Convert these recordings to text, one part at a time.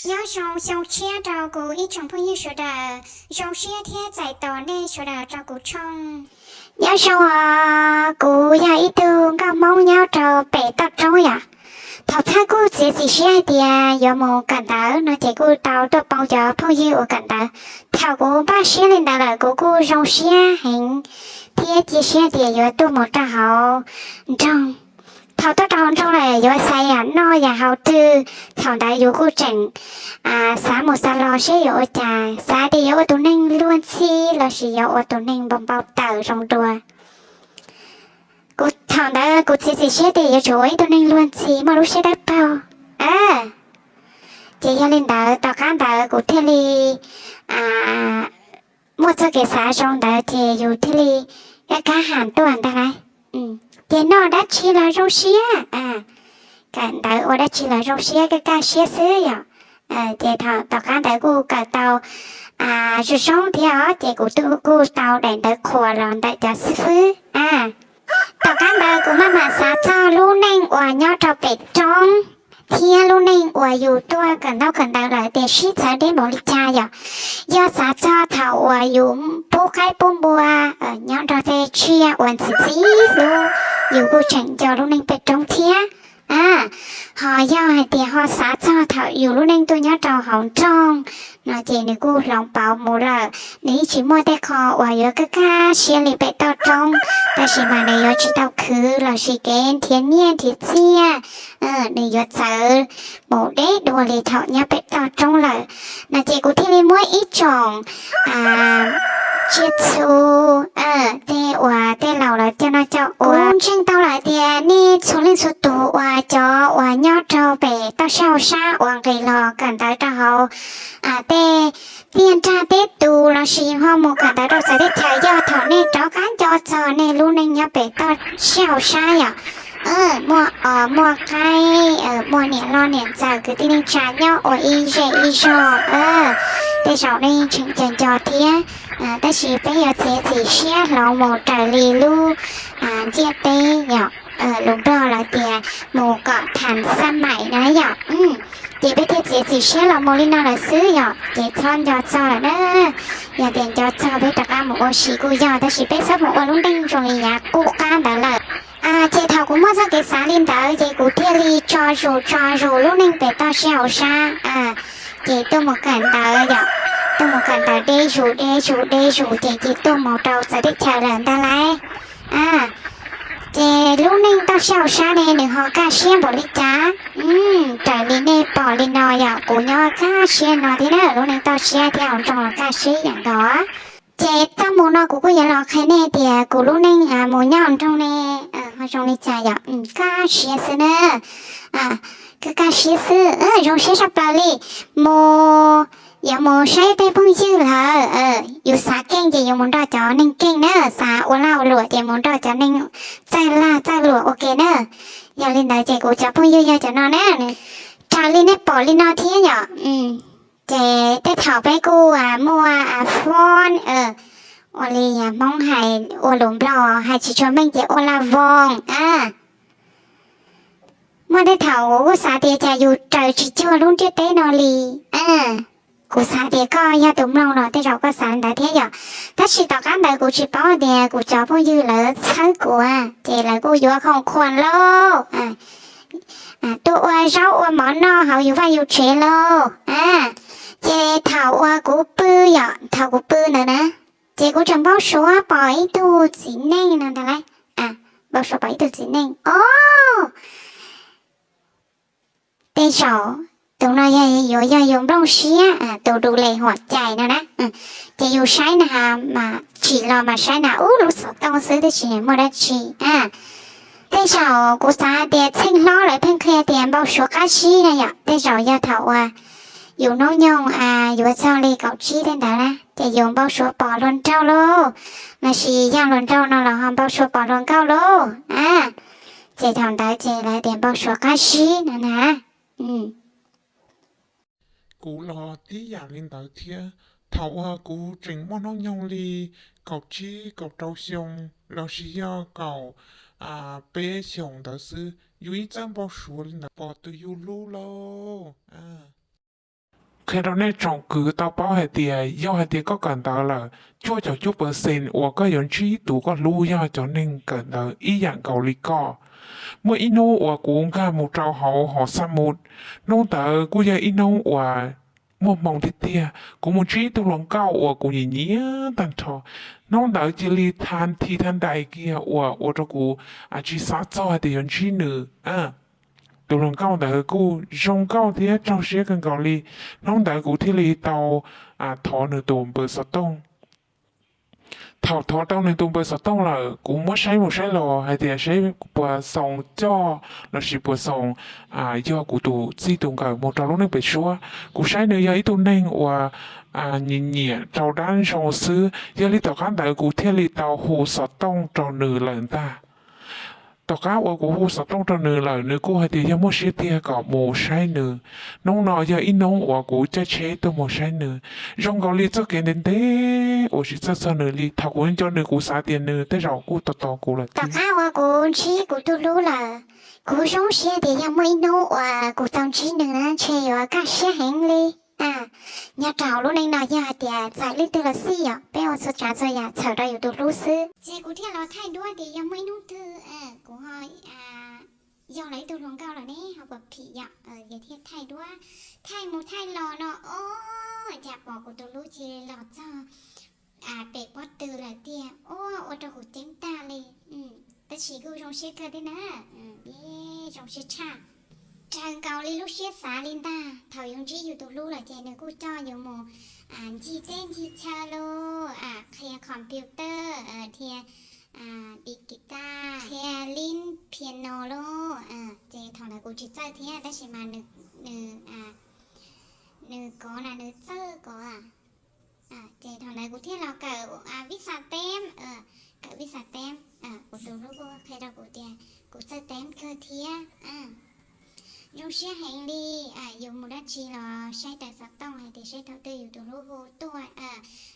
Nyob zoo xyoo tshiab rau kuv ib tsoom phooj ywg sawv daws, zoo siab thiab txais tos nej sawv daws rau kuv tshooj. Nyob zoo os, kuv yog ib tug nkauj Hmoob nyob rau pem toj roob yom. Thaum thawj kuj txiav txim siab hais tias yuav mus kawm ntawv no ces kuj tau tuaj pom cov phooj ywg uas kawm ntawv. Thaum kuv npaj siab li ntawd lawm kuv kuj zoo siab heev thiab cia siab tias yuav tuaj mus rau hauv nroog. Thaum tuaj rau hauv nroog lawm yuav xav yam noj yam haus twg, thaum ntawd yus kuj tseem xav mus xav los seb yuav ua cas, xav tias yuav ua tus neeg luag ntxhi lossis yuav ua tus neeg npau npau taws zoo dua. Kuv thaum ntawd kuv txiav txim siab tias yuav tsum ua ib tug neeg luag ntxhi muaj lub siab dawb paug. Ces yog li ntawd tom qab ntawd kuv thiaj li muaj txoj kev xav zoo ntawd ces yus thiaj li kaj kab ham tuaj ntag lauj. Ces noj dab tsi los zoo siab, kawm ntawv ua dab tsi los zoo siab, kaj kaj siab xwb yom. Ces tom qab ntawd kuj kawm tau zoo zoo thiab os, ces kuv kuj tau daim ntawv qhuas los ntawm cov xib fwb. Tom qab ntawd kuv maj mam xav txog lub neej uas nyob rau pem roob thiab lub neej uas yus tuaj kawm ntaub kawm ntawv lawm tias sib txawv deb npaum li cas yom. Yog xav txog thaum uas yus pub qaib pub npua nyob nrog tej tsiaj uas ntxim ntxim hlub, yus kuj tseem nco lub neej pem roob thiab. Ho yog hais tias ho xav txog thaum yus lub neej tuaj nyob rau hauv nroog no ces nws kuj hloov pauv mus lawm, nws yeej tsis muaj tej qho uas yuav kaj kaj siab li pem toj roob, tab sis mas nws yuav tsis tau khwv lossis kev nrhiav nyiaj nrhiav txiaj, nws yuav txawv mus deb dua li thaum nyob pem toj roob lawm. No ces kuv thiaj li muab ib tsoom tsiaj txhu tej uas tej laus lawv coj noj coj ua. Kuv ntseeg tau lawm tias nej txhua leej txhua tus uas cov uas nyob rau pem toj siab hauv sab uas nqis los kawm ntawv rau hauv tej tiaj nrag teb tus lossis ho mus kawm ntawv rau txawv teb chaws, yog thaum nej rov qab nco txog nej lub neej nyob pem toj siab hauv sab yom, muaj os muaj qaib, muaj niam loj niam ntxawm kwv tij neej tsa nyob ua ib zej ib zog, tej zaum nej yeej tseem nco nco thiab. Tab sis peb yuav txiav txim siab hloov mus raws li lub ntiaj teb yom, lus Nplog lawv tias mus kom tham xab maim na yom. Ces peb thiaj txiav txim siab los mus li no lawm xwb yom, ces txhob nco txog lawm na. Yog tias nco txog peb rov qab mus ua si kuj yog, tab sis peb txhob mus ua lub neej zoo li yav qub qab ntawd lawm. Ces thaum kuv muaj txoj kev xav li ntawd ces kuv thiaj li tso zus tso zus lub neej pem toj siab hauv sab, ces tuaj mus kawm ntawv yom, tuaj mus kawm ntawv deb zus deb zus deb zus ces cia tuaj mus rau txawv teb chaws lawm ntag lauj. Ces lub neej toj siab hauv sab ne nws ho kaj siab npaum li cas? Raws li nej pom li no yom, kuv nyob kaj siab no thiab na, lub neej toj siab thiab hauv nroog los kaj siab ib yam nkaus. Ces txuas mus no kuv kuj yuav los qhia nej tias kuv lub neej mus nyob hauv nroog ne ho zoo li cas yom, kaj siab xwb na. Kaj kaj siab xwb, zoo siab tshaj plaws li. Mus, yuav mus saib tej phooj ywg lawm, yus xav keej ces yuav mus nrog cov neeg keej na, xav ua lag ua luam ces mus nrog cov neeg txawj lag txawj luam ua ke na. Yog li ntawd ces kuv cov phooj ywg yog cov no na, raws li nej pom li no thiab yom. Ces tej thaum peb kuj muaj fob, ua li Hmoob hais ua lus Nplog hais tsis tshua meej ces ua la voos. Muaj tej thaum kuv kuj xav tias cas yus raws tsis cuag lub ntiaj teb no li. Kuv xav tias koj yog tus mloog los tej zaum koj xav li ntawd thiab yom. Tab sis tom qab ntawd kuv tsis paub tias kuv cov phooj ywg lawv txhawb kuv, ces lawv kuj yuav khoom khuam lauj, tuaj ua zaub ua mov noj hauv yus vaj yus tsev lauj. Ces thaum uas kuv pw yom, thaum kuv pw ntawd na, ces kuv tseem npau suav pom ib tug txiv neej no ntag lauj. Npau suav pom ib tug txiv neej os. Tej zaum tus no yog yuav yog yus nplooj siab, tus du les huam cais no na. Ces yus saib na, tsim los mas saib na ub lub xov tooj xwb tab sis muaj dab tsi. Tej zaum kuv xav hais tias txheej hlob lawv pheej qhia tias npau suav qab zib na yom, tej zaum yog thaum uas yus hnub nyoog yuav txog li kaum tsib tej ntawd na ces yus npau suav pom hluas nraug lauj, lossis yog hluas nraug no los ho npau suav pom hluas nkauj lauj. Ces thaum ntawd ces lawv tias npau suav qab zib no na. Kuv los tib yam li ntawd thiab. Thaum uas kuv tseem muaj hnub nyoog li kaum tsib kaum rau xyoo lossis yog kaum peb xyoos ntawd xwb, yus ib txawj npau suav li ntawd pom tus yus hlub lauj. Qhia rau nej tsoom kwv tau paub hais tias yog hais tias koj kawm ntawv lawm, cuaj caum cuaj percent uas koj yuav ntsib tus koj hlub yog cov neeg kawm ntawv ib yam nkaus li koj. Muaj ib hnub uas kuv nkag mus rau hauv hom xaj mus, hnub ntawd kuj yog ib hnub uas muaj hmoo tiag tiag, kuv mus ntsib tus hluas nkauj uas kuv nyiam nyiam tag nrho. Hnub ntawd cia li thaj thi thaj dais kiag uas ua rau kuv tsis xav txog hais tias yuav ntsib nws. Tus hluas nkauj ntawd kuj zoo nkauj thiab raug siab kawg nkaus li. Hnub ntawd kuv thiaj li tau thov nws tus npawb xov tooj. Thaum thov tau nws tus npawb xov tooj lawm, kuv muab saib mus saib los hais tias saib puas xoo coj lossis puas xoo yog kuv tus txij tus nkawm mus rau lub neej pem suab. Kuv saib nws yog ib tug neeg uas nyiam nyiam rau dab ntxwg xwb, yog li tom qab ntawd kuv thiaj li tau hu xov tooj rau nws lawm ntag. Tom qab uas kuv hu xov tooj rau nws lawm, nws kuj hais tias yog muaj siab tiag kom mus saib nws. Hnub no yog ib hnub uas kuv caij tsheb tuaj mus saib nws, zoo nkaus li txoj kev ntev ntev uas tsis txawj txog nws li. Thaum kuv nco nws kuv xav tias nws tej zaum kuj tos tos kuv lawm. Tom qab uas kuv ntsib kuv tus hlub lawm, kuv zoo siab tias yog muaj ib hnub uas kuv tau ntsib nws na ntshe yuav kaj siab heev li. Nyob rau lub neej no yog hais tias txawm leej twg los xij yom, peb ua txhua tsav txhua yam txhawm rau yus tus hlub xwb. Ces kuv thiaj los thaij duab tias yog muaj ib hnub twg kuv ho yog los ib tug hluas nkauj lawm ne ho puas phim yom, yus thiaj thaij duab, thaij mus thaij los no, o, cas pom kuv tus hlub cia li los txog pem pob tw lawm tiag, ua rau kuv ceeb tag li. Tab sis kuj zoo siab kawg thiab na, zoo siab tshaj. Raws nkaus li lub siab xav li ntag, thaum yus ntsib yus tus hlub lawm ces nws kuj coj yus mus ncig teb ncig chaw lauj, qhia computer, qhia di guitar, qhia lib piano lauj. Ces thaum ntawd kuv tsis txawj thiab tab sis mas nws, nws kov na nws txawj kov. Ces thaum ntawd kuv thiaj los kawm vib xa teb, kawm vib xa teb. Kuv tus hlub kuj qhia rau kuv tias kuv txawj teb kawg thiab. Zoo siab heev li, yus mus dab tsi los saib raws xov tooj hais tias saib thaum twg yus tus hlub hu tuaj.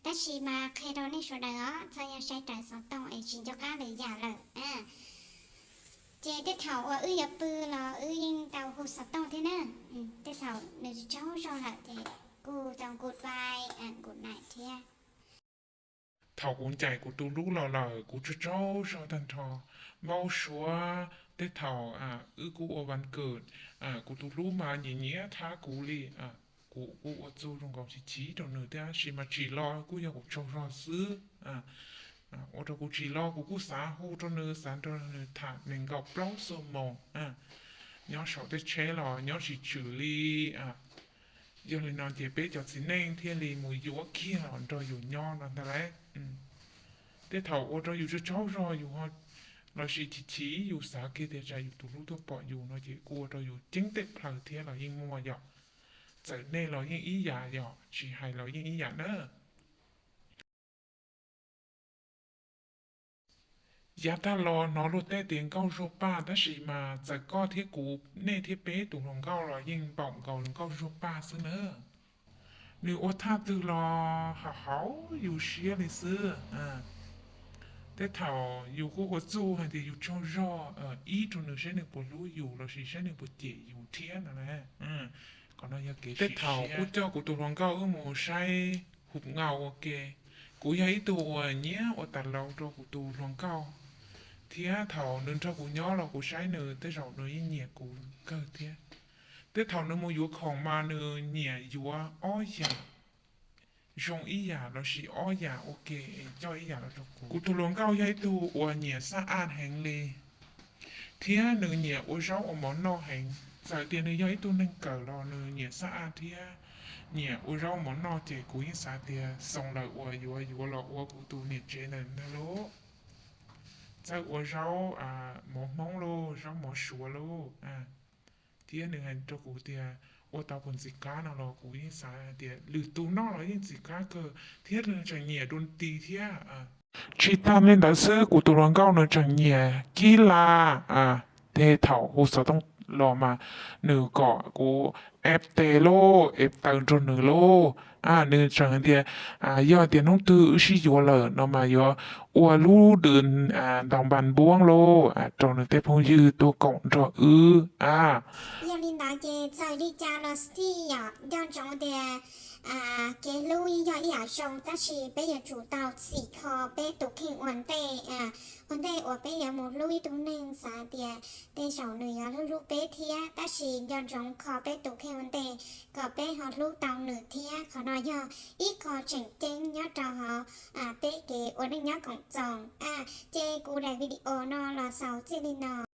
Tab sis mas qhia rau nej sawv daws os, txhob yog saib raws xov tooj es tsis nco qab lwm yam lawm. Ces tej thaum uas wb yuav pw los wb yeej tau hu xov tooj thiab na. Tej thaum nws tsaug zog lawm ces kuj tau goodbye, good night thiab. Thaum kuv ncaim kuv tus hlub los lawm kuv tsaug tsaug zog tag nrho. Npau suav tej thaum wb kuj ua vas kawm, kuv tus hlub mas nyiam nyiam thab kuv li. Kuv kuj ua txuj zoo nkaus chim chim rau nws thiab tab sis mas tsim los kuj yog kuv tsaug zog xwb. Ua rau kuv tsim los kuv kuj xav hu rau nws, xav nrog nws tham nees nkaum plaub xuab moos. Nyob saum tej tsheb los nyob tsis tswm li. Yog li no ces peb cov txiv neej thiaj li mus yuav kiag los nrog yus nyob no ntag lauj. Tej thaum ua rau yus tsaug tsaug zog yus lossis chim chim yus xav kiag tias tsam yus tus hlub tuaj pom yus no ces kuj ua rau yus ceeb tej plaws thiab los yeej muaj yom. Txawm nej los yeej ib yam yom, tsis hais los yeej ib yam na. Yav tag los hnov luag tej tias nkauj zuag paj, tab sis mas txawm koj thiab kuv, nej thiab peb tus hluas nkauj los yeej npaum nkaus nkauj zuag paj xwb na. Nws ua thaj twg los haum haum yus siab li xwb. Tej thaum yus kuj ua txuj hais tias yus tsaug zog ib rau nws saib nws puas hlub yus lossis saib nws puas cem yus thiab no na. Qhov no yog kev, tej thaum kuj coj kuv tus hluas nkauj wb mus saib hub nkauj ua ke. Kuv yog ib tug uas nyiam ua tas laus rau kuv tus hluas nkauj, thiab thaum nws nrog kuv nyob los kuv saib nws tej zaum nws yeej nyiam kuv kawg thiab. Tej thaum nws mus yuav khoom mas nws nyiam yuav ob yam zoo ib yam lossis ob yam ua ke coj ib yam los rau kuv. Kuv tus hluas nkauj yog ib tug uas nyiam xab aj heev li, thiab nws nyiam ua zaub ua mov noj heev. Txawm tias nws yog ib tug neeg kawm los nws nyiam xab aj thiab nyiam ua zaub ua mov noj ces kuv yeej xav tias xoo lawm uas yuav yuav los ua kuv tus niam tsev ntawm ntag lauj. Txawj ua zaub mov Hmoob lauj, zaub mov Suav lauj. Thiab nws hais rau kuv tias ua tau puas ntxim qab no los kuv yeej xav hais tias lwm tus noj los yeej ntxim qab kawg thiab nws tseem nyiam dua nti thiab. Tsis tag li ntawd xwb, kuv tus hluas nkauj nws tseem nyiam kib las. Tej thaum hu xov tooj los mas nws kom kuv eb tes lauj, eb taw nrog nws lauj. Nws tseem tias yog tias hnub twg wb sib yuav lawm no mas yuav ua lub dws ntaus npas npuab lauj, rau nws tej phooj ywg tuaj koom nrog wb. Yog li ntawd ces txawm li cas los xij yom, nco ntsoov tias kev hlub yeej yog ib yam zoo, tab sis peb yuav tsum tau txhim kho peb tus kheej ua ntej. Ua ntej uas peb yuav mus hlub ib tug neeg, xav tias tej zaum nws yuav hlub hlub peb thiab, tab sis nco ntsoov kho peb tus kheej ua ntej kom peb ho hlub tau nws thiab. Qhov no yog ib qho tseem ceeb nyob rau hauv peb kev ua neej nyob koom txoos. Ces kuv daim video no los xaus txij li no.